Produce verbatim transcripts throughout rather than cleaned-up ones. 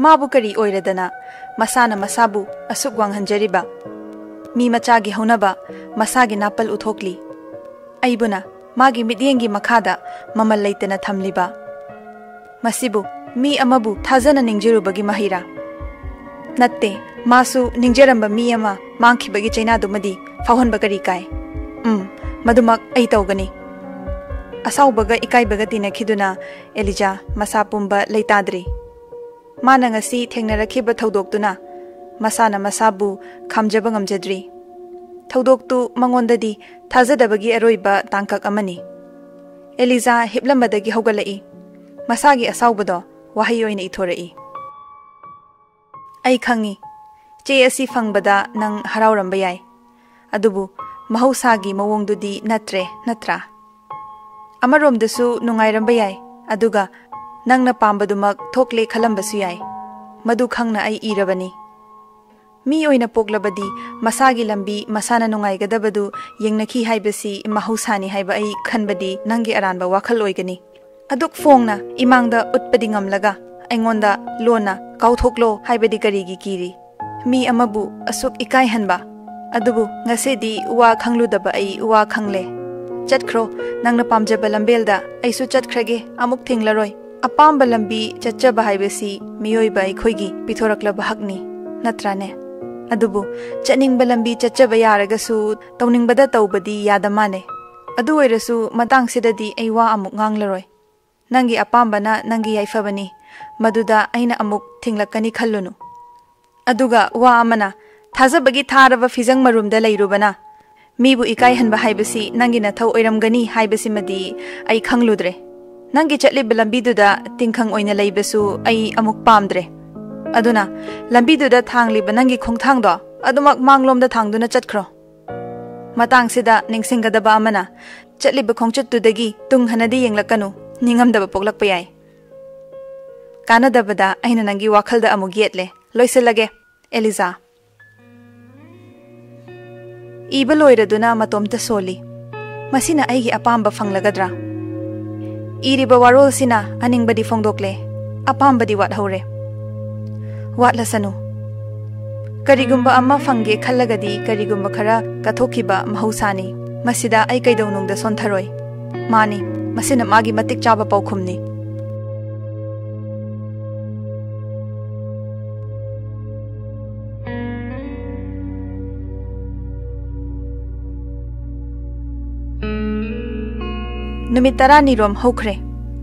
ꯃꯥꯕꯨ ꯀꯔꯤ ꯑꯣꯏꯔꯗꯅ ꯃꯁꯥꯅ ꯃꯁꯥꯕꯨ ꯑꯁꯨꯛ ꯋꯥꯡꯍꯟꯖꯔꯤꯕ? ꯃꯤ ꯃꯆꯥꯒꯤ ꯍꯧꯅꯕ ꯃꯁꯥꯒꯤ ꯅꯥꯄꯜ ꯎꯠꯊꯣꯛꯂꯤ꯫ ꯑꯩꯕꯨꯅ ꯃꯥꯒꯤ ꯃꯤꯠꯌꯦꯡꯒꯤ ꯃꯈꯥꯗ ꯃꯃꯜ ꯂꯩꯇꯅ ꯊꯝꯂꯤꯕ꯫ ꯃꯁꯤꯕꯨ ꯃꯤ ꯑꯃꯕꯨ ꯊꯥꯖꯅ ꯅꯤꯡꯖꯔꯨꯕꯒꯤ ꯃꯍꯩꯔꯥ? ꯅꯠꯇꯦ, ꯃꯥꯁꯨ ꯅꯤꯡꯖꯔꯝꯕ ꯃꯤ ꯑꯃ ꯃꯥꯡꯈꯤꯕꯒꯤ ꯆꯩꯅꯥꯗꯨꯃꯗꯤ ꯐꯥꯎꯍꯟꯕ ꯀꯔꯤ ꯀꯥꯏ? ꯎꯝ, ꯃꯗꯨꯃꯛ ꯑꯩ ꯇꯧꯒꯅꯤ꯫ ꯑꯁꯥꯎꯕꯒ ꯏꯀꯥꯏꯕꯒ ꯇꯤꯟꯅꯈꯤꯗꯨꯅ ꯑꯦꯂꯤꯖꯥ ꯃꯁꯥ ꯄꯨꯝꯕ ꯂꯩꯇꯥꯗ꯭ꯔꯤ꯫ ꯃꯥꯅ ꯉꯁꯤ ꯊꯦꯡꯅꯔꯛꯈꯤꯕ ꯊꯧꯗꯣꯛꯇꯨꯅ ꯃꯁꯥꯅ ꯃꯁꯥꯕꯨ ꯈꯥꯝꯖꯕ ꯉꯝꯖꯗ꯭ꯔꯤ꯫ ꯊꯧꯗꯣꯛꯇꯨ ꯃꯉꯣꯟꯗꯗꯤ ꯊꯥꯖꯗꯕꯒꯤ ꯑꯔꯣꯏꯕ ꯇꯥꯡꯀꯛ ꯑꯃꯅꯤ꯫ ꯑꯦꯂꯤꯖꯥ ꯍꯤꯞꯂꯝꯕꯗꯒꯤ ꯍꯧꯒꯠꯂꯛꯏ꯫ ꯃꯁꯥꯒꯤ ꯑꯁꯥꯎꯕꯗꯣ ꯋꯥꯍꯩ ꯑꯣꯏꯅ ꯏꯊꯣꯔꯛꯏ꯫ "ꯑꯩ ꯈꯪꯏ, ꯆꯦ ꯑꯁꯤ ꯐꯪꯕꯗ ꯅꯪ ꯍꯔꯥꯎꯔꯝꯕ ꯌꯥꯏ, ꯑꯗꯨꯕꯨ ꯃꯍꯧꯁꯥꯒꯤ ꯃꯑꯣꯡꯗꯨꯗꯤ ꯅꯠꯇ꯭ꯔꯦ, ꯅꯠꯇ꯭ꯔꯥ? ꯑꯃꯔꯣꯝꯗꯁꯨ ꯅꯨꯡꯉꯥꯏꯔꯝꯕ ꯌꯥꯏ, ꯑꯗꯨꯒ ꯅꯪꯅ ꯄꯥꯝꯕꯗꯨꯃꯛ ꯊꯣꯛꯂꯦ ꯈꯜꯂꯝꯕꯁꯨ ꯌꯥꯏ꯫ ꯃꯗꯨ ꯈꯪꯅ ꯑꯩ ꯏꯔꯕꯅꯤ꯫ ꯃꯤ ꯑꯣꯏꯅ ꯄꯣꯛꯂꯕꯗꯤ ꯃꯁꯥꯒꯤ ꯂꯝꯕꯤ ꯃꯁꯥꯅ ꯅꯨꯡꯉꯥꯏꯒꯗꯕꯗꯨ ꯌꯦꯡꯅꯈꯤ ꯍꯥꯏꯕꯁꯤ ꯃꯍꯧꯁꯥꯅꯤ ꯍꯥꯏꯕ ꯑꯩ ꯈꯟꯕꯗꯤ ꯅꯪꯒꯤ ꯑꯔꯥꯟꯕ ꯋꯥꯈꯜ ꯑꯣꯏꯒꯅꯤ꯫ ꯑꯗꯨꯛ ꯐꯣꯡꯅ ꯏꯃꯥꯡꯗ ꯎꯠꯄꯗꯤ ꯉꯝꯂꯒ ꯑꯩꯉꯣꯟꯗ ꯂꯣꯟꯅ ꯀꯥꯎꯊꯣꯛꯂꯣ ꯍꯥꯏꯕꯗꯤ ꯀꯔꯤꯒꯤ ꯀꯤꯔꯤ? ꯃꯤ ꯑꯃꯕꯨ ꯑꯁꯨꯛ ꯏꯀꯥꯏꯍꯟꯕ꯫ ꯑꯗꯨꯕꯨ ꯉꯁꯤꯗꯤ ꯋꯥ ꯈꯪꯂꯨꯗꯕ ꯑꯩ ꯋꯥ ꯈꯪꯂꯦ꯫ ꯆꯠꯈ꯭ꯔꯣ, ꯅꯪꯅ ꯄꯥꯝꯖꯕ ꯂꯝꯕꯦꯜꯗ ꯑꯩꯁꯨ ꯆꯠꯈ꯭ꯔꯒꯦ, ꯑꯃꯨꯛ ꯊꯦꯡꯂꯔꯣꯏ꯫ ꯑꯄꯥꯝꯕ ꯂꯝꯕꯤ ꯆꯠꯆꯕ ꯍꯥꯏꯕꯁꯤ ꯃꯤꯑꯣꯏꯕ ꯑꯩꯈꯣꯏꯒꯤ ꯄꯤꯊꯣꯔꯛꯂꯕ ꯍꯛꯅꯤ, ꯅꯠꯇ꯭ꯔꯥꯅꯦ? ꯑꯗꯨꯕꯨ ꯆꯠꯅꯤꯡꯕ ꯂꯝꯕꯤ ꯆꯠꯆꯕ ꯌꯥꯔꯒꯁꯨ ꯇꯧꯅꯤꯡꯕꯗ ꯇꯧꯕꯗꯤ ꯌꯥꯗ ꯃꯥꯜꯂꯦ꯫ ꯑꯗꯨ ꯑꯣꯏꯔꯁꯨ ꯃꯇꯥꯡꯁꯤꯗꯗꯤ ꯑꯩ ꯋꯥ ꯑꯃꯨꯛ ꯉꯥꯡꯂꯔꯣꯏ꯫ ꯅꯪꯒꯤ ꯑꯄꯥꯝꯕꯅ ꯅꯪꯒꯤ ꯌꯥꯏꯐꯕꯅꯤ, ꯃꯗꯨꯗ ꯑꯩꯅ ꯑꯃꯨꯛ ꯊꯤꯡꯂꯛꯀꯅꯤ ꯈꯜꯂꯨꯅꯨ꯫ ꯑꯗꯨꯒ ꯋꯥ ꯑꯃꯅ, ꯊꯥꯖꯕꯒꯤ ꯊꯥꯔꯕ ꯐꯤꯖꯪ ꯃꯔꯨꯝꯗ ꯂꯩꯔꯨꯕꯅ ꯃꯤꯕꯨ ꯏꯀꯥꯏꯍꯟꯕ ꯍꯥꯏꯕꯁꯤ ꯅꯪꯒꯤ ꯅꯊꯧ ꯑꯣꯏꯔꯝꯒꯅꯤ ꯍꯥꯏꯕꯁꯤꯃꯗꯤ ꯑꯩ ꯈꯪꯂꯨꯗ꯭ꯔꯦ꯫ ꯅꯪꯒꯤ ꯆꯠꯂꯤꯕ ꯂꯝꯕꯤꯗꯨꯗ ꯇꯤꯡꯈꯪ ꯑꯣꯏꯅ ꯂꯩꯕꯁꯨ ꯑꯩ ꯑꯃꯨꯛ ꯄꯥꯝꯗ꯭ꯔꯦ꯫ ꯑꯗꯨꯅ ꯂꯝꯕꯤꯗꯨꯗ ꯊꯥꯡꯂꯤꯕ ꯅꯪꯒꯤ ꯈꯣꯡꯊꯥꯡꯗꯣ ꯑꯗꯨꯃꯛ ꯃꯥꯡꯂꯣꯝꯗ ꯊꯥꯡꯗꯨꯅ ꯆꯠꯈ꯭ꯔꯣ꯫ ꯃꯇꯥꯡꯁꯤꯗ ꯅꯤꯡꯁꯤꯡꯒꯗꯕ ꯑꯃꯅ, ꯆꯠꯂꯤꯕ ꯈꯣꯡꯆꯠꯇꯨꯗꯒꯤ ꯇꯨꯡ ꯍꯟꯅꯗꯤ ꯌꯦꯡꯂꯛꯀꯅꯨ, ꯅꯤꯡꯉꯝꯗꯕ ꯄꯣꯛꯂꯛꯄ ꯌꯥꯏ꯫ ꯀꯥꯟꯅꯗꯕꯗ ꯑꯩꯅ ꯅꯪꯒꯤ ꯋꯥꯈꯜꯗ ꯑꯃꯨꯛ ꯌꯦꯠꯂꯦ꯫ ꯂꯣꯏꯁꯤꯜꯂꯒꯦ, ꯑꯦꯂꯤꯖꯥ꯫ ꯏꯕ ꯂꯣꯏꯔꯗꯨꯅ ꯃꯇꯣꯝꯇ ꯁꯣꯜꯂꯤ꯫ ꯃꯁꯤꯅ ꯑꯩꯒꯤ ꯑꯄꯥꯝꯕ ꯐꯪꯂꯒꯗ꯭ꯔꯥ? ꯏꯔꯤꯕ ꯋꯥꯔꯣꯜꯁꯤꯅ ꯑꯅꯤꯡꯕꯗꯤ ꯐꯣꯡꯗꯣꯛꯂꯦ, ꯑꯄꯥꯝꯕꯗꯤ ꯋꯥꯠꯍꯧꯔꯦ꯫ ꯋꯥꯠꯂꯁꯅꯨ꯫ ꯀꯔꯤꯒꯨꯝꯕ ꯑꯃ ꯐꯪꯒꯦ ꯈꯜꯂꯒꯗꯤ ꯀꯔꯤꯒꯨꯝꯕ ꯈꯔ ꯀꯠꯊꯣꯛꯈꯤꯕ ꯃꯍꯧꯁꯥꯅꯤ꯫ ꯃꯁꯤꯗ ꯑꯩ ꯀꯩꯗꯧꯅꯨꯡꯗ ꯁꯣꯟꯊꯔꯣꯏ꯫ ꯃꯥꯅꯤ, ꯃꯁꯤꯅ ꯃꯥꯒꯤ ꯃꯇꯤꯛ ꯆꯥꯕ ꯄꯥꯎꯈꯨꯝꯅꯤ꯫ ꯅꯨꯃꯤꯠ ꯇꯔꯥꯅꯤꯔꯣꯝ ꯍꯧꯈ꯭ꯔꯦ꯫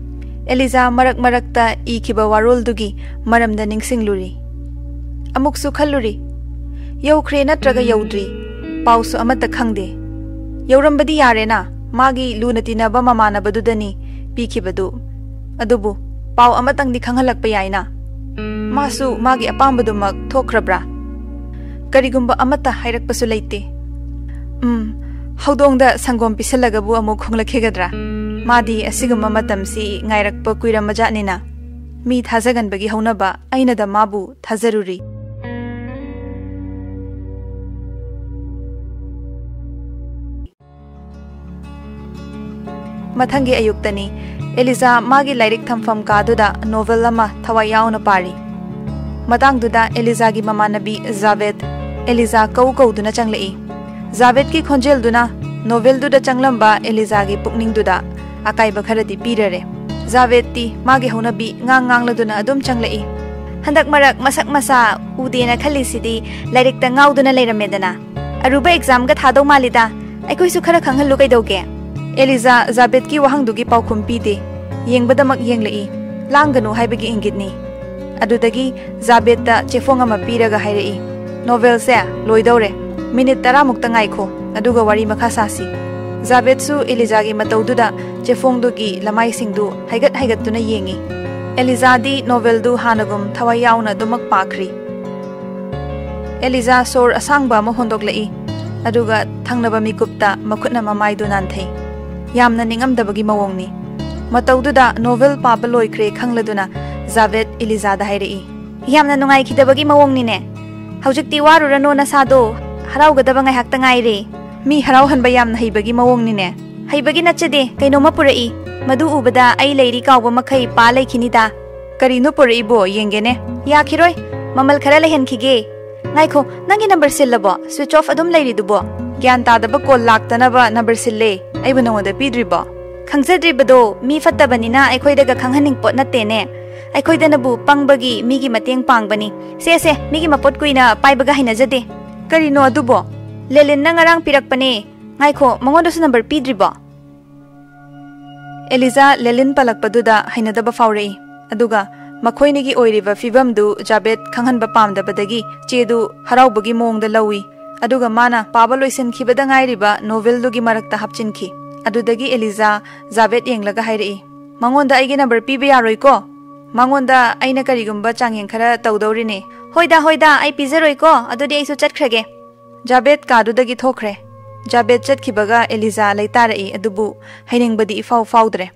ꯑꯦꯂꯤꯖꯥ ꯃꯔꯛ ꯃꯔꯛꯇ ꯏꯈꯤꯕ ꯋꯥꯔꯣꯜꯗꯨꯒꯤ ꯃꯔꯝꯗ ꯅꯤꯡꯁꯤꯡꯂꯨꯔꯤ꯫ ꯑꯃꯨꯛꯁꯨ ꯈꯜꯂꯨꯔꯤ, ꯌꯧꯈ꯭ꯔꯦ ꯅꯠꯇ꯭ꯔꯒ ꯌꯧꯗ꯭ꯔꯤ, ꯄꯥꯎꯁꯨ ꯑꯃꯠꯇ ꯈꯪꯗꯦ꯫ ꯌꯧꯔꯝꯕꯗꯤ ꯌꯥꯔꯦꯅ, ꯃꯥꯒꯤ ꯂꯨꯅ ꯇꯤꯟꯅꯕ ꯃꯃꯥꯟꯅꯕꯗꯨꯗꯅꯤ ꯄꯤꯈꯤꯕꯗꯨ꯫ ꯑꯗꯨꯕꯨ ꯄꯥꯎ ꯑꯃꯇꯪꯗꯤ ꯈꯪꯍꯜꯂꯛꯄ ꯌꯥꯏꯅ꯫ ꯃꯥꯁꯨ ꯃꯥꯒꯤ ꯑꯄꯥꯝꯕꯗꯨꯃꯛ ꯊꯣꯛꯈ꯭ꯔꯕ꯭ꯔꯥ? ꯀꯔꯤꯒꯨꯝꯕ ꯑꯃꯠꯇ ꯍꯥꯏꯔꯛꯄꯁꯨ ꯂꯩꯇꯦ꯫ ꯎꯝ, ꯍꯧꯗꯣꯡꯗ ꯁꯪꯒꯣꯝ ꯄꯤꯁꯜꯂꯒꯕꯨ ꯑꯃꯨꯛ ꯈꯣꯡꯂꯛꯈꯤꯒꯗ꯭ꯔꯥ? ꯃꯥꯗꯤ ꯑꯁꯤꯒꯨꯝꯕ ꯃꯇꯝꯁꯤ ꯉꯥꯏꯔꯛꯄ ꯀꯨꯏꯔꯝꯃꯖꯥꯠꯅꯤꯅ꯫ ꯃꯤ ꯊꯥꯖꯒꯟꯕꯒꯤ ꯍꯧꯅꯕ ꯑꯩꯅꯗ ꯃꯥꯕꯨ ꯊꯥꯖꯔꯨꯔꯤ꯫ ꯃꯊꯪꯒꯤ ꯑꯌꯨꯛꯇꯅꯤ꯫ ꯑꯦꯂꯤꯖꯥ ꯃꯥꯒꯤ ꯂꯥꯏꯔꯤꯛ ꯊꯝꯐꯝ ꯀꯥꯗꯨꯗ ꯅꯣꯚꯦꯜ ꯑꯃ ꯊꯋꯥꯏ ꯌꯥꯎꯅ ꯄꯥꯔꯤ꯫ ꯃꯇꯥꯡꯗꯨꯗ ꯑꯦꯂꯤꯖꯥꯒꯤ ꯃꯃꯥꯟꯅꯕꯤ ꯖꯥꯚꯦꯗ ꯑꯦꯂꯤꯖꯥ ꯀꯧ ꯀꯧꯗꯨꯅ ꯆꯪꯂꯛꯏ꯫ ꯖꯥꯚꯦꯗꯀꯤ ꯈꯣꯟꯖꯦꯜꯗꯨꯅ ꯅꯣꯚꯦꯜꯗꯨꯗ ꯆꯪꯂꯝꯕ ꯑꯦꯂꯤꯖꯥꯒꯤ ꯄꯨꯛꯅꯤꯡꯗꯨꯗ ꯑꯀꯥꯏꯕ ꯈꯔꯗꯤ ꯄꯤꯔꯔꯦ꯫ ꯖꯥꯚꯦꯗꯇꯤ ꯃꯥꯒꯤ ꯍꯧꯅꯕꯤ ꯉꯥꯡ ꯉꯥꯡꯂꯗꯨꯅ ꯑꯗꯨꯝ ꯆꯪꯂꯛꯏ꯫ "ꯍꯟꯗꯛ ꯃꯔꯛ ꯃꯁꯛ ꯃꯁꯥ ꯎꯗꯦꯅ ꯈꯜꯂꯤꯁꯤꯗꯤ ꯂꯥꯏꯔꯤꯛꯇ ꯉꯥꯎꯗꯨꯅ ꯂꯩꯔꯝꯃꯦꯗꯅ꯫ ꯑꯔꯨꯕ ꯑꯦꯛꯖꯥꯝꯒ ꯊꯥꯗꯧ ꯃꯥꯜꯂꯤꯗ꯫ ꯑꯩꯈꯣꯏꯁꯨ ꯈꯔ ꯈꯪꯍꯜꯂꯨ ꯀꯩꯗꯧꯒꯦ?" ꯑꯦꯂꯤꯖꯥ ꯖꯥꯕꯦꯠꯀꯤ ꯋꯥꯍꯪꯗꯨꯒꯤ ꯄꯥꯎꯈꯨꯝ ꯄꯤꯗꯦ꯫ ꯌꯦꯡꯕꯗꯃꯛ ꯌꯦꯡꯂꯛꯏ꯫ ꯂꯥꯡꯒꯅꯨ ꯍꯥꯏꯕꯒꯤ ꯏꯪꯒꯤꯠꯅꯤ꯫ ꯑꯗꯨꯗꯒꯤ ꯖꯥꯕꯦꯠꯇ ꯆꯦꯐꯣꯡ ꯑꯃ ꯄꯤꯔꯒ ꯍꯥꯏꯔꯛꯏ, "ꯅꯣꯚꯦꯜꯁꯦ ꯂꯣꯏꯗꯧꯔꯦ꯫ ꯃꯤꯅꯤꯠ ꯇꯔꯥꯃꯨꯛꯇ ꯉꯥꯏꯈꯣ, ꯑꯗꯨꯒ ꯋꯥꯔꯤ ꯃꯈꯥ ꯁꯥꯁꯤ꯫" ꯖꯥꯕꯦꯠꯁꯨ ꯑꯦꯂꯤꯖꯥꯒꯤ ꯃꯇꯧꯗꯨꯗ ꯆꯦꯐꯣꯡꯗꯨꯒꯤ ꯂꯃꯥꯏꯁꯤꯡꯗꯨ ꯍꯥꯏꯒꯠ ꯍꯥꯏꯒꯠꯇꯨꯅ ꯌꯦꯡꯏ꯫ ꯑꯦꯂꯤꯖꯥꯗꯤ ꯅꯣꯚꯦꯜꯗꯨ ꯍꯥꯟꯅꯒꯨꯝ ꯊꯋꯥꯏ ꯌꯥꯎꯅ ꯑꯗꯨꯃꯛ ꯄꯥꯈ꯭ꯔꯤ꯫ ꯑꯦꯂꯤꯖꯥ ꯁꯣꯔ ꯑꯁꯥꯡꯕ ꯑꯃ ꯍꯣꯟꯗꯣꯛꯂꯛꯏ, ꯑꯗꯨꯒ ꯊꯪꯅꯕ ꯃꯤꯀꯨꯞꯇ ꯃꯈꯨꯠꯅ ꯃꯃꯥꯏꯗꯨ ꯅꯥꯟꯊꯩ꯫ ꯌꯥꯝꯅ ꯅꯤꯡꯉꯝꯗꯕꯒꯤ ꯃꯑꯣꯡꯅꯤ꯫ ꯃꯇꯧꯗꯨꯗ ꯅꯣꯚꯦꯜ ꯄꯥꯕ ꯂꯣꯏꯈ꯭ꯔꯦ ꯈꯪꯂꯗꯨꯅ ꯖꯥꯕꯦꯠ ꯑꯦꯂꯤꯖꯥꯗ ꯍꯥꯏꯔꯛꯏ, "ꯌꯥꯝꯅ ꯅꯨꯡꯉꯥꯏꯈꯤꯗꯕꯒꯤ ꯃꯑꯣꯡꯅꯤꯅꯦ꯫ ꯍꯧꯖꯤꯛꯇꯤ ꯋꯥꯔꯨꯔꯅꯣ ꯅꯁꯥꯗꯣ, ꯍꯔꯥꯎꯒꯗꯕ ꯉꯥꯏꯍꯥꯛꯇ ꯉꯥꯏꯔꯦ꯫ ꯃꯤ ꯍꯔꯥꯎꯍꯟꯕ ꯌꯥꯝꯅ ꯍꯩꯕꯒꯤ ꯃꯑꯣꯡꯅꯤꯅꯦ꯫" "ꯍꯩꯕꯒꯤ ꯅꯠꯆꯗꯦ, ꯀꯩꯅꯣꯝꯃ ꯄꯨꯔꯛꯏ꯫ ꯃꯗꯨ ꯎꯕꯗ ꯑꯩ ꯂꯩꯔꯤ ꯀꯥꯎꯕ ꯃꯈꯩ ꯄꯥ ꯂꯩꯈꯤꯅꯤꯗ꯫" "ꯀꯔꯤꯅꯣ ꯄꯨꯔꯛꯏꯕꯣ? ꯌꯦꯡꯒꯦꯅꯦ꯫" "ꯌꯥꯈꯤꯔꯣꯏ, ꯃꯃꯜ ꯈꯔ ꯂꯩꯍꯟꯈꯤꯒꯦ꯫ ꯉꯥꯏꯈꯣ, ꯅꯪꯒꯤ ꯅꯝꯕꯔ ꯁꯤꯜꯂꯕꯣ? ꯁ꯭ꯋꯤꯆ ꯑꯣꯐ ꯑꯗꯨꯝ ꯂꯩꯔꯤꯗꯨꯕꯣ? ꯒ꯭ꯌꯥꯟ ꯇꯥꯗꯕ ꯀꯣꯜ ꯂꯥꯛꯇꯅꯕ ꯅꯝꯕꯔ ꯁꯤꯜꯂꯦ꯫ ꯑꯩꯕꯨ ꯅꯉꯣꯟꯗ ꯄꯤꯗ꯭ꯔꯤꯕꯣ? ꯈꯪꯖꯗ꯭ꯔꯤꯕꯗꯣ ꯃꯤ ꯐꯠꯇꯕꯅꯤꯅ ꯑꯩꯈꯣꯏꯗꯒ ꯈꯪꯍꯟꯅꯤꯡ ꯄꯣꯠ ꯅꯠꯇꯦꯅꯦ꯫ ꯑꯩꯈꯣꯏꯗꯅꯕꯨ ꯄꯪꯕꯒꯤ ꯃꯤꯒꯤ ꯃꯇꯦꯡ ꯄꯥꯡꯕꯅꯤ꯫ ꯁꯦ, ꯁꯦ, ꯃꯤꯒꯤ ꯃꯄꯣꯠ ꯀꯨꯏꯅ ꯄꯥꯏꯕꯒ ꯍꯩꯅꯖꯗꯦ꯫ ꯀꯔꯤꯅꯣ ꯑꯗꯨꯕꯣ? ꯂꯦꯂꯤꯟꯅ ꯉꯔꯥꯡ ꯄꯤꯔꯛꯄꯅꯦ꯫ ꯉꯥꯏꯈꯣ, ꯃꯉꯣꯟꯗꯁꯨ ꯅꯝꯕꯔ ꯄꯤꯗ꯭ꯔꯤꯕꯣ? ꯑꯦꯂꯤꯖꯥ ꯂꯦꯂꯤꯟ ꯄꯜꯂꯛꯄꯗꯨꯗ ꯍꯩꯅꯗꯕ ꯐꯥꯎꯔꯛꯏ꯫ ꯑꯗꯨꯒ ꯃꯈꯣꯏꯅꯤꯒꯤ ꯑꯣꯏꯔꯤꯕ ꯐꯤꯕꯝꯗꯨ ꯖꯥꯕꯦꯗ ꯈꯪꯍꯟꯕ ꯄꯥꯝꯗꯕꯗꯒꯤ ꯆꯦꯗꯨ ꯍꯔꯥꯎꯕꯒꯤ ꯃꯑꯣꯡꯗ ꯂꯧꯏ꯫ ꯑꯗꯨꯒ ꯃꯥꯅ ꯄꯥꯕ ꯂꯣꯏꯁꯤꯟꯈꯤꯕꯗ ꯉꯥꯏꯔꯤꯕ ꯅꯣꯚꯦꯜꯗꯨꯒꯤ ꯃꯔꯛꯇ ꯍꯥꯞꯆꯤꯟꯈꯤ꯫ ꯑꯗꯨꯗꯒꯤ ꯑꯦꯂꯤꯖꯥ ꯖꯥꯕꯦꯗ ꯌꯦꯡꯂꯒ ꯍꯥꯏꯔꯛꯏ, "ꯃꯉꯣꯟꯗ ꯑꯩꯒꯤ ꯅꯝꯕꯔ ꯄꯤꯕ ꯌꯥꯔꯣꯏꯀꯣ? ꯃꯉꯣꯟꯗ ꯑꯩꯅ ꯀꯔꯤꯒꯨꯝꯕ ꯆꯥꯡꯌꯦꯡ ꯈꯔ ꯇꯧꯗꯧꯔꯤꯅꯦ꯫" "ꯍꯣꯏꯗ, ꯍꯣꯏꯗ, ꯑꯩ ꯄꯤꯖꯔꯣꯏꯀꯣ꯫ ꯑꯗꯨꯗꯤ ꯑꯩꯁꯨ ꯆꯠꯈ꯭ꯔꯒꯦ꯫" ꯖꯥꯕꯦꯗ ꯀꯥꯗꯨꯗꯒꯤ ꯊꯣꯛꯈ꯭ꯔꯦ꯫ ꯖꯥꯕꯦꯗ ꯆꯠꯈꯤꯕꯒ ꯑꯦꯂꯤꯖꯥ ꯂꯩꯇꯥꯔꯛꯏ, ꯑꯗꯨꯕꯨ ꯍꯩꯅꯤꯡꯕꯗꯤ ꯏꯐꯥꯎ ꯐꯥꯎꯗ꯭ꯔꯦ꯫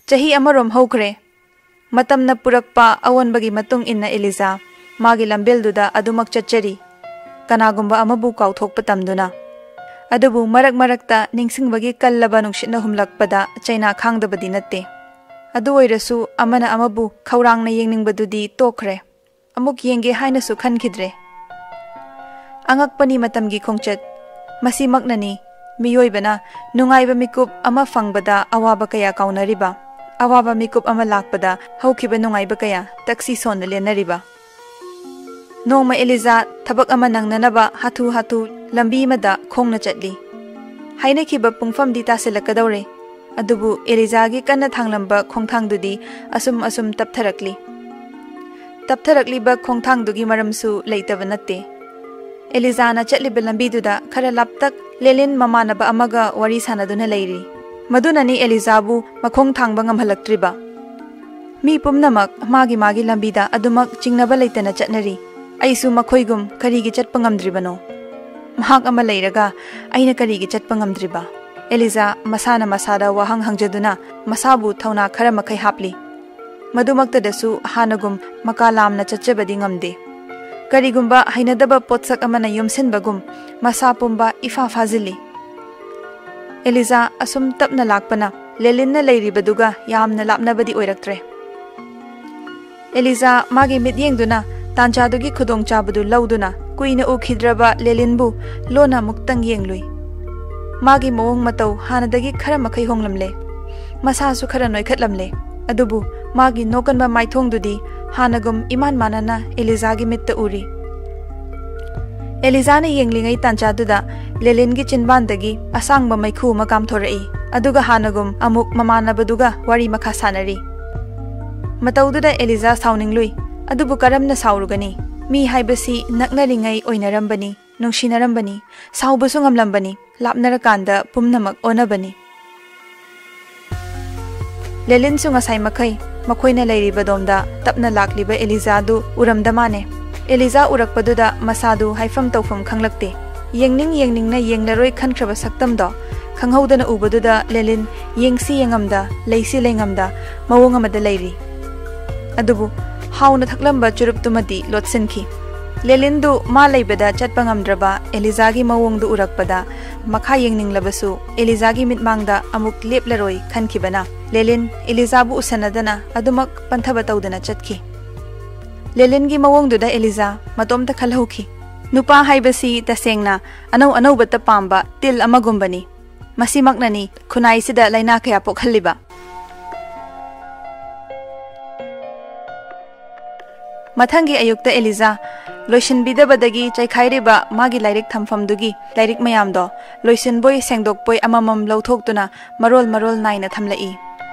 ꯆꯍꯤ ꯑꯃꯔꯣꯝ ꯍꯧꯈ꯭ꯔꯦ꯫ ꯃꯇꯝꯅ ꯄꯨꯔꯛꯄ ꯑꯑꯣꯟꯕꯒꯤ ꯃꯇꯨꯡ ꯏꯟꯅ ꯑꯦꯂꯤꯖꯥ ꯃꯥꯒꯤ ꯂꯝꯕꯦꯜꯗꯨꯗ ꯑꯗꯨꯃꯛ ꯆꯠꯆꯔꯤ, ꯀꯅꯥꯒꯨꯝꯕ ꯑꯃꯕꯨ ꯀꯥꯎꯊꯣꯛꯄ ꯇꯝꯗꯨꯅ꯫ ꯑꯗꯨꯕꯨ ꯃꯔꯛ ꯃꯔꯛꯇ ꯅꯤꯡꯁꯤꯡꯕꯒꯤ ꯀꯜꯂꯕ ꯅꯨꯡꯁꯤꯠꯅ ꯍꯨꯝꯂꯛꯄꯗ ꯆꯩꯅꯥ ꯈꯥꯡꯗꯕꯗꯤ ꯅꯠꯇꯦ꯫ ꯑꯗꯨ ꯑꯣꯏꯔꯁꯨ ꯑꯃꯅ ꯑꯃꯕꯨ ꯈꯧꯔꯥꯡꯅ ꯌꯦꯡꯅꯤꯡꯕꯗꯨꯗꯤ ꯇꯣꯛꯈ꯭ꯔꯦ꯫ ꯑꯃꯨꯛ ꯌꯦꯡꯒꯦ ꯍꯥꯏꯅꯁꯨ ꯈꯟꯈꯤꯗ꯭ꯔꯦ꯫ ꯑꯉꯛꯄꯅꯤ ꯃꯇꯝꯒꯤ ꯈꯣꯡꯆꯠ꯫ ꯃꯁꯤꯃꯛꯅꯅꯤ ꯃꯤꯑꯣꯏꯕꯅ ꯅꯨꯡꯉꯥꯏꯕ ꯃꯤꯀꯨꯞ ꯑꯃ ꯐꯪꯕꯗ ꯑꯋꯥꯕ ꯀꯌꯥ ꯀꯥꯎꯅꯔꯤꯕ, ꯑꯋꯥꯕ ꯃꯤꯀꯨꯞ ꯑꯃ ꯂꯥꯛꯄꯗ ꯍꯧꯈꯤꯕ ꯅꯨꯡꯉꯥꯏꯕ ꯀꯌꯥ ꯇꯛꯁꯤ ꯁꯣꯟꯅ ꯂꯦꯟꯅꯔꯤꯕ꯫ ꯅꯣꯡꯃ ꯑꯦꯂꯤꯖꯥ ꯊꯕꯛ ꯑꯃ ꯅꯪꯅꯅꯕ ꯍꯥꯊꯨ ꯍꯥꯊꯨ ꯂꯝꯕꯤ ꯑꯃꯗ ꯈꯣꯡꯅ ꯆꯠꯂꯤ꯫ ꯍꯥꯏꯅꯈꯤꯕ ꯄꯨꯡꯐꯝꯗꯤ ꯇꯥꯁꯤꯜꯂꯛꯀꯗꯧꯔꯦ꯫ ꯑꯗꯨꯕꯨ ꯑꯦꯂꯤꯖꯥꯒꯤ ꯀꯟꯅ ꯊꯥꯡꯂꯝꯕ ꯈꯣꯡꯊꯥꯡꯗꯨꯗꯤ ꯑꯁꯨꯝ ꯑꯁꯨꯝ ꯇꯞꯊꯔꯛꯂꯤ꯫ ꯇꯞꯊꯔꯛꯂꯤꯕ ꯈꯣꯡꯊꯥꯡꯗꯨꯒꯤ ꯃꯔꯝꯁꯨ ꯂꯩꯇꯕ ꯅꯠꯇꯦ꯫ ꯑꯦꯂꯤꯖꯥꯅ ꯆꯠꯂꯤꯕ ꯂꯝꯕꯤꯗꯨꯗ ꯈꯔ ꯂꯥꯞꯇꯛ ꯂꯦꯂꯤꯟ ꯃꯃꯥꯟꯅꯕ ꯑꯃꯒ ꯋꯥꯔꯤ ꯁꯥꯟꯅꯗꯨꯅ ꯂꯩꯔꯤ꯫ ꯃꯗꯨꯅꯅꯤ ꯑꯦꯂꯤꯖꯥꯕꯨ ꯃꯈꯣꯡ ꯊꯥꯡꯕ ꯉꯝꯍꯜꯂꯛꯇ꯭ꯔꯤꯕ꯫ ꯃꯤ ꯄꯨꯝꯅꯃꯛ ꯃꯥꯒꯤ ꯃꯥꯒꯤ ꯂꯝꯕꯤꯗ ꯑꯗꯨꯃꯛ ꯆꯤꯡꯅꯕ ꯂꯩꯇꯅ ꯆꯠꯅꯔꯤ꯫ ꯑꯩꯁꯨ ꯃꯈꯣꯏꯒꯨꯝ ꯀꯔꯤꯒꯤ ꯆꯠꯄ ꯉꯝꯗ꯭ꯔꯤꯕꯅꯣ? ꯃꯍꯥꯛ ꯑꯃ ꯂꯩꯔꯒ ꯑꯩꯅ ꯀꯔꯤꯒꯤ ꯆꯠꯄ ꯉꯝꯗ꯭ꯔꯤꯕ? ꯑꯦꯂꯤꯖꯥ ꯃꯁꯥꯅ ꯃꯁꯥꯗ ꯋꯥꯍꯪ ꯍꯪꯖꯗꯨꯅ ꯃꯁꯥꯕꯨ ꯊꯧꯅꯥ ꯈꯔ ꯃꯈꯩ ꯍꯥꯞꯂꯤ꯫ ꯃꯗꯨꯃꯛꯇꯗꯁꯨ ꯍꯥꯟꯅꯒꯨꯝ ꯃꯀꯥ ꯂꯥꯝꯅ ꯆꯠꯆꯕꯗꯤ ꯉꯝꯗꯦ꯫ ꯀꯔꯤꯒꯨꯝꯕ ꯍꯩꯅꯗꯕ ꯄꯣꯠꯁꯛ ꯑꯃꯅ ꯌꯣꯝꯁꯤꯟꯕꯒꯨꯝ ꯃꯁꯥ ꯄꯨꯝꯕ ꯏꯐꯥ ꯐꯥꯖꯤꯜꯂꯤ꯫ ꯑꯦꯂꯤꯖꯥ ꯑꯁꯨꯝ ꯇꯞꯅ ꯂꯥꯛꯄꯅ ꯂꯦꯂꯤꯟꯅ ꯂꯩꯔꯤꯕꯗꯨꯒ ꯌꯥꯝꯅ ꯂꯥꯞꯅꯕꯗꯤ ꯑꯣꯏꯔꯛꯇ꯭ꯔꯦ꯫ ꯑꯦꯂꯤꯖꯥ ꯃꯥꯒꯤ ꯃꯤꯠꯌꯦꯡꯗꯨꯅ ꯇꯥꯟꯖꯥꯗꯨꯒꯤ ꯈꯨꯗꯣꯡꯆꯥꯕꯗꯨ ꯂꯧꯗꯨꯅ ꯀꯨꯏꯅ ꯎꯈꯤꯗ꯭ꯔꯕ ꯂꯦꯂꯤꯟꯕꯨ ꯂꯣꯟꯅ ꯑꯃꯨꯛꯇꯪ ꯌꯦꯡꯂꯨꯏ꯫ ꯃꯥꯒꯤ ꯃꯑꯣꯡ ꯃꯇꯧ ꯍꯥꯟꯅꯗꯒꯤ ꯈꯔ ꯃꯈꯩ ꯍꯣꯡꯂꯝꯂꯦ꯫ ꯃꯁꯥꯁꯨ ꯈꯔ ꯅꯣꯏꯈꯠꯂꯝꯂꯦ꯫ ꯑꯗꯨꯕꯨ ꯃꯥꯒꯤ ꯅꯣꯛꯀꯟꯕ ꯃꯥꯏꯊꯣꯡꯗꯨꯗꯤ ꯍꯥꯟꯅꯒꯨꯝ ꯏꯃꯥꯟ ꯃꯥꯟꯅꯅ ꯑꯦꯂꯤꯖꯥꯒꯤ ꯃꯤꯠꯇ ꯎꯔꯤ꯫ ꯑꯦꯂꯤꯖꯥꯅ ꯌꯦꯡꯂꯤꯉꯩ ꯇꯥꯟꯖꯥꯗꯨꯗ ꯂꯦꯂꯤꯟꯒꯤ ꯆꯤꯟꯕꯥꯟꯗꯒꯤ ꯑꯁꯥꯡꯕ ꯃꯩꯈꯨ ꯑꯃ ꯀꯥꯝꯊꯣꯔꯛꯏ꯫ ꯑꯗꯨꯒ ꯍꯥꯟꯅꯒꯨꯝ ꯑꯃꯨꯛ ꯃꯃꯥꯟꯅꯕꯗꯨꯒ ꯋꯥꯔꯤ ꯃꯈꯥ ꯁꯥꯟꯅꯔꯤ꯫ ꯃꯇꯧꯗꯨꯗ ꯑꯦꯂꯤꯖꯥ ꯁꯥꯎꯅꯤꯡꯂꯨꯏ꯫ ꯑꯗꯨꯕꯨ ꯀꯔꯝꯅ ꯁꯥꯎꯔꯨꯒꯅꯤ? ꯃꯤ ꯍꯥꯏꯕꯁꯤ ꯅꯛꯅꯔꯤꯉꯩ ꯑꯣꯏꯅꯔꯝꯕꯅꯤ, ꯅꯨꯡꯁꯤꯅꯔꯝꯕꯅꯤ, ꯁꯥꯎꯕꯁꯨ ꯉꯝꯂꯝꯕꯅꯤ, ꯂꯥꯞꯅꯔꯀꯥꯟꯗ ꯄꯨꯝꯅꯃꯛ ꯑꯣꯟꯅꯕꯅꯤ꯫ ꯂꯦꯂꯤꯟꯁꯨ ꯉꯁꯥꯏ ꯃꯈꯩ ꯃꯈꯣꯏꯅ ꯂꯩꯔꯤꯕꯗꯣꯝꯗ ꯇꯞꯅ ꯂꯥꯛꯂꯤꯕ ꯑꯦꯂꯤꯖꯥꯗꯨ ꯎꯔꯝꯗ ꯃꯥꯅꯦ꯫ ꯑꯦꯂꯤꯖꯥ ꯎꯔꯛꯄꯗꯨꯗ ꯃꯁꯥꯗꯨ ꯍꯥꯏꯐꯝ ꯇꯧꯐꯝ ꯈꯪꯂꯛꯇꯦ꯫ ꯌꯦꯡꯅꯤꯡ ꯌꯦꯡꯅꯤꯡꯅ ꯌꯦꯡꯂꯔꯣꯏ ꯈꯟꯈ꯭ꯔꯕ ꯁꯛꯇꯝꯗꯣ ꯈꯪꯍꯧꯗꯅ ꯎꯕꯗꯨꯗ ꯂꯦꯂꯤꯟ ꯌꯦꯡꯁꯤ ꯌꯦꯡꯉꯝꯗ, ꯂꯩꯁꯤ ꯂꯩꯉꯝꯗ ꯃꯑꯣꯡ ꯑꯃꯗ ꯂꯩꯔꯤ꯫ ꯑꯗꯨꯕꯨ ꯍꯥꯎꯅ ꯊꯛꯂꯝꯕ ꯆꯨꯔꯨꯞꯇꯨꯃꯗꯤ ꯂꯣꯠꯁꯤꯟꯈꯤ꯫ ꯂꯦꯂꯤꯟꯗꯨ ꯃꯥ ꯂꯩꯕꯗ ꯆꯠꯄ ꯉꯝꯗ꯭ꯔꯕ ꯑꯦꯂꯤꯖꯥꯒꯤ ꯃꯑꯣꯡꯗꯨ ꯎꯔꯛꯄꯗ ꯃꯈꯥ ꯌꯦꯡꯅꯤꯡꯂꯕꯁꯨ ꯑꯦꯂꯤꯖꯥꯒꯤ ꯃꯤꯠꯃꯥꯡꯗ ꯑꯃꯨꯛ ꯂꯦꯞꯂꯔꯣꯏ ꯈꯟꯈꯤꯕꯅ ꯂꯦꯂꯤꯟ ꯑꯦꯂꯤꯖꯥꯕꯨ ꯎꯁꯟꯅꯗꯅ ꯑꯗꯨꯃꯛ ꯄꯟꯊꯕ ꯇꯧꯗꯅ ꯆꯠꯈꯤ꯫ ꯂꯦꯂꯤꯟꯒꯤ ꯃꯑꯣꯡꯗꯨꯗ ꯑꯦꯂꯤꯖꯥ ꯃꯇꯣꯝꯇ ꯈꯜꯍꯧꯈꯤ꯫ ꯅꯨꯄꯥ ꯍꯥꯏꯕꯁꯤ ꯇꯁꯦꯡꯅ ꯑꯅꯧ ꯑꯅꯧꯕꯇ ꯄꯥꯝꯕ ꯇꯤꯜ ꯑꯃꯒꯨꯝꯕꯅꯤ꯫ ꯃꯁꯤꯃꯛꯅꯅꯤ ꯈꯨꯟꯅꯥꯏꯁꯤꯗ ꯂꯥꯏꯅꯥ ꯀꯌꯥ ꯄꯣꯛꯍꯜꯂꯤꯕ꯫ ꯃꯊꯪꯒꯤ ꯑꯌꯨꯛꯇ ꯑꯦꯂꯤꯖꯥ ꯂꯣꯏꯁꯤꯟꯕꯤꯗꯕꯗꯒꯤ ꯆꯩꯈꯥꯏꯔꯤꯕ ꯃꯥꯒꯤ ꯂꯥꯏꯔꯤꯛ ꯊꯝꯐꯝꯗꯨꯒꯤ ꯂꯥꯏꯔꯤꯛ ꯃꯌꯥꯝꯗꯣ ꯂꯣꯏꯁꯤꯟꯕꯣꯏ ꯁꯦꯡꯗꯣꯛꯄꯣꯏ ꯑꯃꯃꯝ ꯂꯧꯊꯣꯛꯇꯨꯅ ꯃꯔꯣꯜ ꯃꯔꯣꯜ ꯅꯥꯏꯅ ꯊꯝꯂꯛꯏ꯫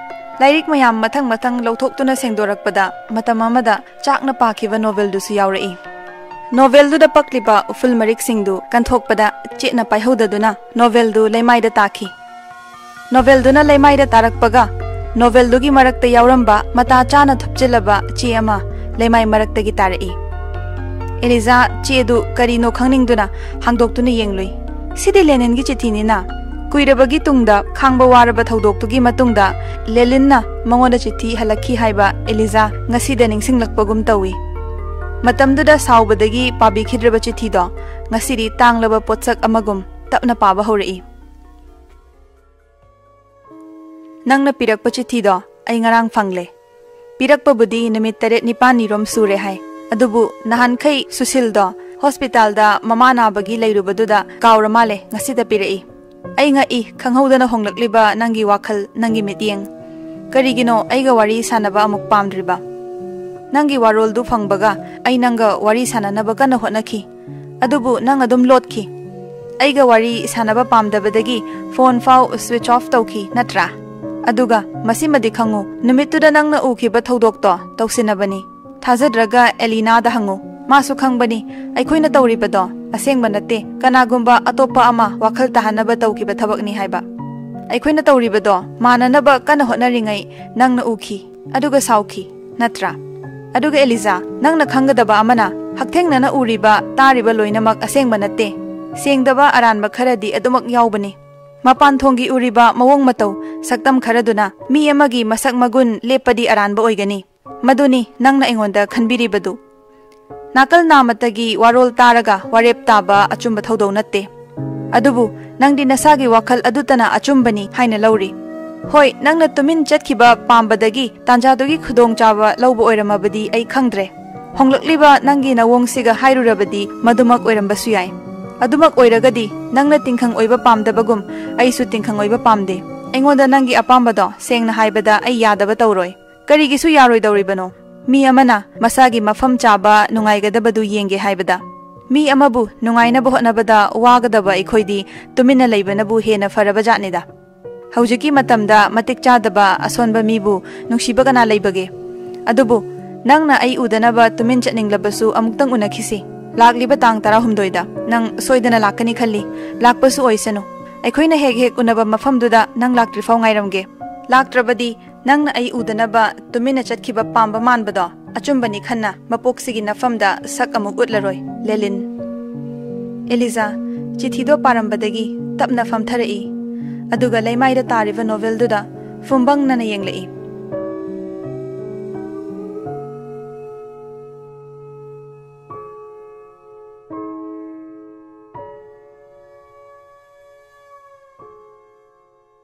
ꯂꯥꯏꯔꯤꯛ ꯃꯌꯥꯝ ꯃꯊꯪ ꯃꯊꯪ ꯂꯧꯊꯣꯛꯇꯨꯅ ꯁꯦꯡꯗꯣꯔꯛꯄꯗ ꯃꯇꯝ ꯑꯃꯗ ꯆꯥꯛꯅ ꯄꯥꯈꯤꯕ ꯅꯣꯚꯦꯜꯗꯨꯁꯨ ꯌꯥꯎꯔꯛꯏ꯫ ꯅꯣꯚꯦꯜꯗꯨꯗ ꯄꯛꯂꯤꯕ ꯎꯐꯨꯜ ꯃꯔꯤꯛꯁꯤꯡꯗꯨ ꯀꯟꯊꯣꯛꯄꯗ ꯆꯦꯠꯅ ꯄꯥꯏꯍꯧꯗꯗꯨꯅ ꯅꯣꯚꯦꯜꯗꯨ ꯂꯩꯃꯥꯏꯗ ꯇꯥꯈꯤ꯫ ꯅꯣꯚꯦꯜꯗꯨꯅ ꯂꯩꯃꯥꯏꯗ ꯇꯥꯔꯛꯄꯒ ꯅꯣꯚꯦꯜꯗꯨꯒꯤ ꯃꯔꯛꯇ ꯌꯥꯎꯔꯝꯕ ꯃꯇꯥ ꯆꯥꯅ ꯊꯨꯞꯆꯤꯜꯂꯕ ꯆꯦ ꯑꯃ ꯂꯩꯃꯥꯏ ꯃꯔꯛꯇꯒꯤ ꯇꯥꯔꯛꯏ꯫ ꯑꯦꯂꯤꯖꯥ ꯆꯦꯗꯨ ꯀꯔꯤꯅꯣ ꯈꯪꯅꯤꯡꯗꯨꯅ ꯍꯥꯡꯗꯣꯛꯇꯨꯅ ꯌꯦꯡꯂꯨꯏ꯫ "ꯁꯤꯗꯤ ꯂꯦꯅꯤꯟꯒꯤ ꯆꯤꯊꯤꯅꯤꯅ?" ꯀꯨꯏꯔꯕꯒꯤ ꯇꯨꯡꯗ ꯈꯥꯡꯕ ꯋꯥꯔꯕ ꯊꯧꯗꯣꯛꯇꯨꯒꯤ ꯃꯇꯨꯡꯗ ꯂꯦꯂꯤꯟꯅ ꯃꯉꯣꯟꯗ ꯆꯤꯊꯤ ꯍꯜꯂꯛꯈꯤ ꯍꯥꯏꯕ ꯑꯦꯂꯤꯖꯥ ꯉꯁꯤꯗ ꯅꯤꯡꯁꯤꯡꯂꯛꯄꯒꯨꯝ ꯇꯧꯏ꯫ ꯃꯇꯝꯗꯨꯗ ꯁꯥꯎꯕꯗꯒꯤ ꯄꯥꯕꯤꯈꯤꯗ꯭ꯔꯕ ꯆꯤꯊꯤꯗꯣ ꯉꯁꯤꯗꯤ ꯇꯥꯡꯂꯕ ꯄꯣꯠꯁꯛ ꯑꯃꯒꯨꯝ ꯇꯞꯅ ꯄꯥꯕ ꯍꯧꯔꯛꯏ꯫ "ꯅꯪꯅ ꯄꯤꯔꯛꯄ ꯆꯤꯊꯤꯗꯣ ꯑꯩ ꯉꯔꯥꯡ ꯐꯪꯂꯦ꯫ ꯄꯤꯔꯛꯄꯕꯨꯗꯤ ꯅꯨꯃꯤꯠ ꯇꯔꯦꯠ ꯅꯤꯄꯥꯜꯅꯤꯔꯣꯝ ꯁꯨꯔꯦ ꯍꯥꯏ꯫ ꯑꯗꯨꯕꯨ ꯅꯍꯥꯟꯈꯩ ꯁꯨꯁꯤꯜꯗꯣ ꯍꯣꯁꯄꯤꯇꯥꯜꯗ ꯃꯃꯥ ꯅꯥꯕꯒꯤ ꯂꯩꯔꯨꯕꯗꯨꯗ ꯀꯥꯎꯔ ꯃꯥꯜꯂꯦ, ꯉꯁꯤꯗ ꯄꯤꯔꯛꯏ꯫ ꯑꯩ ꯉꯛꯏ, ꯈꯪꯍꯧꯗꯅ ꯍꯣꯡꯂꯛꯂꯤꯕ ꯅꯪꯒꯤ ꯋꯥꯈꯜ, ꯅꯪꯒꯤ ꯃꯤꯠꯌꯦꯡ꯫ ꯀꯔꯤꯒꯤꯅꯣ ꯑꯩꯒ ꯋꯥꯔꯤ ꯁꯥꯟꯅꯕ ꯑꯃꯨꯛ ꯄꯥꯝꯗ꯭ꯔꯤꯕ? ꯅꯪꯒꯤ ꯋꯥꯔꯣꯜꯗꯨ ꯐꯪꯕꯒ ꯑꯩ ꯅꯪꯒ ꯋꯥꯔꯤ ꯁꯥꯟꯅꯅꯕ ꯀꯟꯅ ꯍꯣꯠꯅꯈꯤ꯫ ꯑꯗꯨꯕꯨ ꯅꯪ ꯑꯗꯨꯝ ꯂꯣꯠꯈꯤ꯫ ꯑꯩꯒ ꯋꯥꯔꯤ ꯁꯥꯟꯅꯕ ꯄꯥꯝꯗꯕꯗꯒꯤ ꯐꯣꯟ ꯐꯥꯎ switch off ꯇꯧꯈꯤ, ꯅꯠꯇ꯭ꯔꯥ? ꯑꯗꯨꯒ ꯃꯁꯤꯃꯗꯤ ꯈꯪꯉꯨ, ꯅꯨꯃꯤꯠꯇꯨꯗ ꯅꯪꯅ ꯎꯈꯤꯕ ꯊꯧꯗꯣꯛꯇꯣ ꯇꯧꯁꯤꯟꯅꯕꯅꯤ꯫ ꯊꯥꯖꯗ꯭ꯔꯒ ꯑꯦꯂꯤꯅꯥꯗ ꯍꯪꯉꯨ꯫ ꯃꯥꯁꯨ ꯈꯪꯕꯅꯤ ꯑꯩꯈꯣꯏꯅ ꯇꯧꯔꯤꯕꯗꯣ ꯑꯁꯦꯡꯕ ꯅꯠꯇꯦ, ꯀꯅꯥꯒꯨꯝꯕ ꯑꯇꯣꯞꯄ ꯑꯃ ꯋꯥꯈꯜ ꯇꯥꯍꯟꯅꯕ ꯇꯧꯈꯤꯕ ꯊꯕꯛꯅꯤ ꯍꯥꯏꯕ꯫ ꯑꯩꯈꯣꯏꯅ ꯇꯧꯔꯤꯕꯗꯣ ꯃꯥꯟꯅꯅꯕ ꯀꯟꯅ ꯍꯣꯠꯅꯔꯤꯉꯩ ꯅꯪꯅ ꯎꯈꯤ, ꯑꯗꯨꯒ ꯁꯥꯎꯈꯤ, ꯅꯠꯇ꯭ꯔꯥ? ꯑꯗꯨꯒ ꯑꯦꯂꯤꯖꯥ, ꯅꯪꯅ ꯈꯪꯒꯗꯕ ꯑꯃꯅ, ꯍꯛꯊꯦꯡꯅꯅ ꯎꯔꯤꯕ, ꯇꯥꯔꯤꯕ ꯂꯣꯏꯅꯃꯛ ꯑꯁꯦꯡꯕ ꯅꯠꯇꯦ꯫ ꯁꯦꯡꯗꯕ ꯑꯔꯥꯟꯕ ꯈꯔꯗꯤ ꯑꯗꯨꯃꯛ ꯌꯥꯎꯕꯅꯤ꯫ ꯃꯄꯥꯟ ꯊꯣꯡꯒꯤ ꯎꯔꯤꯕ ꯃꯑꯣꯡ ꯃꯇꯧ, ꯁꯛꯇꯝ ꯈꯔꯗꯨꯅ ꯃꯤ ꯑꯃꯒꯤ ꯃꯁꯛ ꯃꯒꯨꯟ ꯂꯦꯞꯄꯗꯤ ꯑꯔꯥꯟꯕ ꯑꯣꯏꯒꯅꯤ꯫ ꯃꯗꯨꯅꯤ ꯅꯪꯅ ꯑꯩꯉꯣꯟꯗ ꯈꯟꯕꯤꯔꯤꯕꯗꯨ꯫ ꯅꯥꯀꯜ ꯅꯥꯃꯠꯇꯒꯤ ꯋꯥꯔꯣꯜ ꯇꯥꯔꯒ ꯋꯥꯔꯦꯞ ꯇꯥꯕ ꯑꯆꯨꯝꯕ ꯊꯧꯗꯧ ꯅꯠꯇꯦ꯫ ꯑꯗꯨꯕꯨ ꯅꯪꯗꯤ ꯅꯁꯥꯒꯤ ꯋꯥꯈꯜ ꯑꯗꯨꯇꯅ ꯑꯆꯨꯝꯕꯅꯤ ꯍꯥꯏꯅ ꯂꯧꯔꯤ꯫ ꯍꯣꯏ, ꯅꯪꯅ ꯇꯨꯃꯤꯟ ꯆꯠꯈꯤꯕ ꯄꯥꯝꯕꯗꯒꯤ ꯇꯥꯟꯖꯥꯗꯨꯒꯤ ꯈꯨꯗꯣꯡꯆꯥꯕ ꯂꯧꯕ ꯑꯣꯏꯔꯝꯃꯕꯗꯤ ꯑꯩ ꯈꯪꯗ꯭ꯔꯦ꯫ ꯍꯣꯡꯂꯛꯂꯤꯕ ꯅꯪꯒꯤ ꯅꯋꯣꯡꯁꯤꯒ ꯍꯥꯏꯔꯨꯔꯕꯗꯤ ꯃꯗꯨꯃꯛ ꯑꯣꯏꯔꯝꯕꯁꯨ ꯌꯥꯏ꯫ ꯑꯗꯨꯃꯛ ꯑꯣꯏꯔꯒꯗꯤ ꯅꯪꯅ ꯇꯤꯡꯈꯪ ꯑꯣꯏꯕ ꯄꯥꯝꯗꯕꯒꯨꯝ ꯑꯩꯁꯨ ꯇꯤꯡꯈꯪ ꯑꯣꯏꯕ ꯄꯥꯝꯗꯦ꯫ ꯑꯩꯉꯣꯟꯗ ꯅꯪꯒꯤ ꯑꯄꯥꯝꯕꯗꯣ ꯁꯦꯡꯅ ꯍꯥꯏꯕꯗ ꯑꯩ ꯌꯥꯗꯕ ꯇꯧꯔꯣꯏ꯫ ꯀꯔꯤꯒꯤꯁꯨ ꯌꯥꯔꯣꯏꯗꯧꯔꯤꯕꯅꯣ? ꯃꯤ ꯑꯃꯅ ꯃꯁꯥꯒꯤ ꯃꯐꯝ ꯆꯥꯕ, ꯅꯨꯡꯉꯥꯏꯒꯗꯕꯗꯨ ꯌꯦꯡꯒꯦ ꯍꯥꯏꯕꯗ꯫ ꯃꯤ ꯑꯃꯕꯨ ꯅꯨꯡꯉꯥꯏꯅꯕ ꯍꯣꯠꯅꯕꯗ ꯋꯥꯒꯗꯕ ꯑꯩꯈꯣꯏꯗꯤ ꯇꯨꯃꯤꯟꯅ ꯂꯩꯕꯅꯕꯨ ꯍꯦꯟꯅ ꯐꯔꯕ ꯖꯥꯠꯅꯤꯗ꯫ ꯍꯧꯖꯤꯛꯀꯤ ꯃꯇꯝꯗ ꯃꯇꯤꯛ ꯆꯥꯗꯕ, ꯑꯁꯣꯟꯕ ꯃꯤꯕꯨ ꯅꯨꯡꯁꯤꯕ ꯀꯅꯥ ꯂꯩꯕꯒꯦ? ꯑꯗꯨꯕꯨ ꯅꯪꯅ ꯑꯩ ꯎꯗꯅꯕ ꯇꯨꯃꯤꯟ ꯆꯠꯅꯤꯡꯂꯕꯁꯨ ꯑꯃꯨꯛꯇꯪ ꯎꯅꯈꯤꯁꯤ꯫ ꯂꯥꯛꯂꯤꯕ ꯇꯥꯡ ꯇꯔꯥꯍꯨꯝꯗꯣꯏꯗ ꯅꯪ ꯁꯣꯏꯗꯅ ꯂꯥꯛꯀꯅꯤ ꯈꯜꯂꯤ꯫ ꯂꯥꯛꯄꯁꯨ ꯑꯣꯏꯁꯅꯨ꯫ ꯑꯩꯈꯣꯏꯅ ꯍꯦꯛ ꯍꯦꯛ ꯎꯅꯕ ꯃꯐꯝꯗꯨꯗ ꯅꯪ ꯂꯥꯛꯇ꯭ꯔꯤꯐꯥꯎ ꯉꯥꯏꯔꯝꯒꯦ꯫ ꯂꯥꯛꯇ꯭ꯔꯕꯗꯤ ꯅꯪꯅ ꯑꯩ ꯎꯗꯅꯕ ꯇꯨꯃꯤꯟꯅ ꯆꯠꯈꯤꯕ ꯄꯥꯝꯕ ꯃꯥꯟꯕꯗꯣ ꯑꯆꯨꯝꯕꯅꯤ ꯈꯟꯅ ꯃꯄꯣꯛꯁꯤꯒꯤ ꯅꯐꯝꯗ ꯁꯛ ꯑꯃꯨꯛ ꯎꯠꯂꯔꯣꯏ꯫ ꯂꯦꯂꯤꯟ꯫ ꯑꯦꯂꯤꯖꯥ ꯆꯤꯊꯤꯗꯣ ꯄꯥꯔꯝꯕꯗꯒꯤ ꯇꯞꯅ ꯐꯝꯊꯔꯛꯏ꯫ ꯑꯗꯨꯒ ꯂꯩꯃꯥꯏꯗ ꯇꯥꯔꯤꯕ ꯅꯣꯚꯦꯜꯗꯨꯗ ꯐꯨꯝꯕꯪꯅꯅ ꯌꯦꯡꯂꯛꯏ꯫